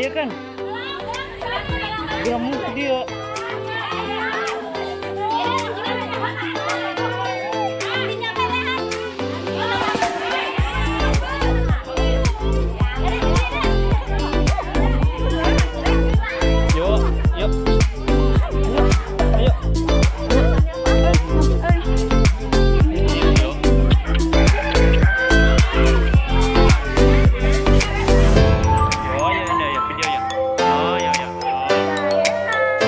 Dia kan. Dia mau dia. Yuk, yuk. Ayo. Ayo. Oh, ya, ya, ya, video ya. Oh, ya, ya.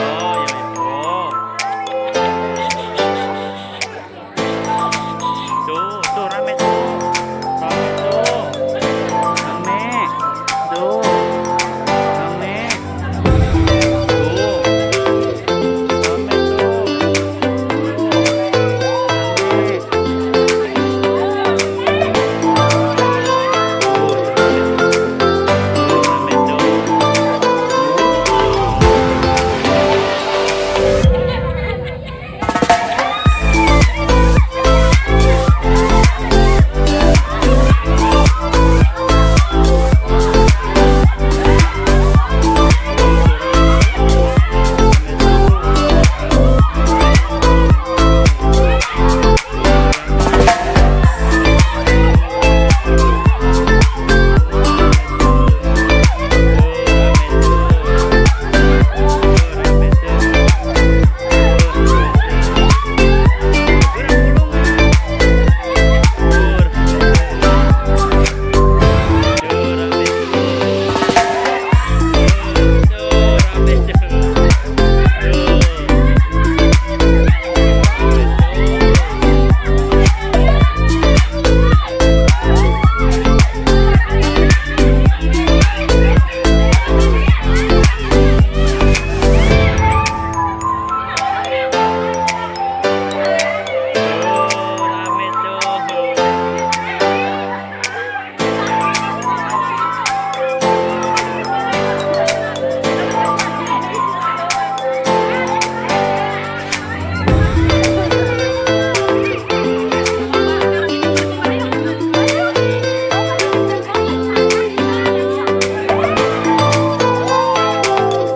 Oh, ya, ya. Oh. Tuh, tuh rame tuh. Rame tuh. Rame. Tuh. Rame. Tuh. Rame tuh. Rame. Tuh, rame tuh. Rame tuh.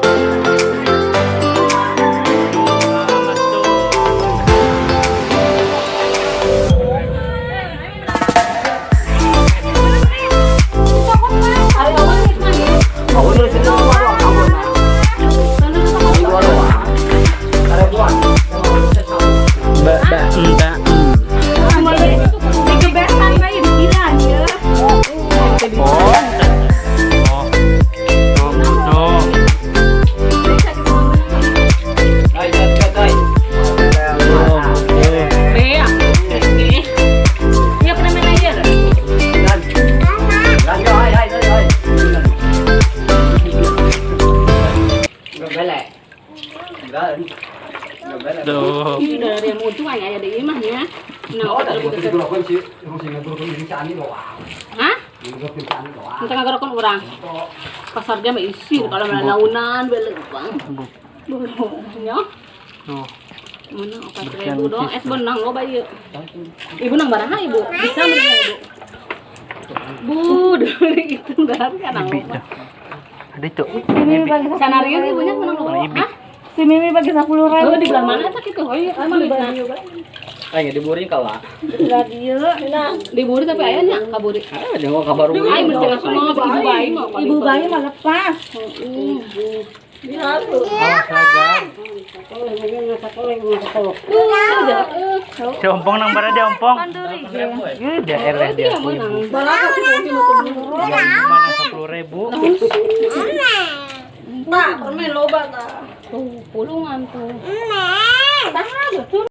Tuh, tuh. Mbak, mbak, mbak. Oh. Oh. Tuh, tuh. Tuh, tuh. Ya pernah main aja. Tuh. Ini udah dari yang ujung aja ada di imahnya. Nah, hah? Entah ngagorokon urang. Pasar jam isi kalau mana launan beli bang. Ya. Tuh. Mana 4.000 dong, es benang lo bayi. Ibu nang baraha ibu, bisa beli ibu. Bu, dari itu kan kan Ibi tuh. Ada itu. Sanarian ibunya menang lo. Hah? Si Mimi bagi 10.000. Oh, di belah mana tak itu? Oh iya, emang di belah. Ayo diburi kalah. Radio. Diburi tapi ayahnya kaburi. Ah, dia mau kabar Ay, mesti langsung mau ibu bayi mau. Ibu bayi mah lepas. Diompong nang bara diompong. Ih, daerah dia ibu. Mana 10.000? Nah, permen loba ta. Tuh, pulungan tuh. Tah, betul.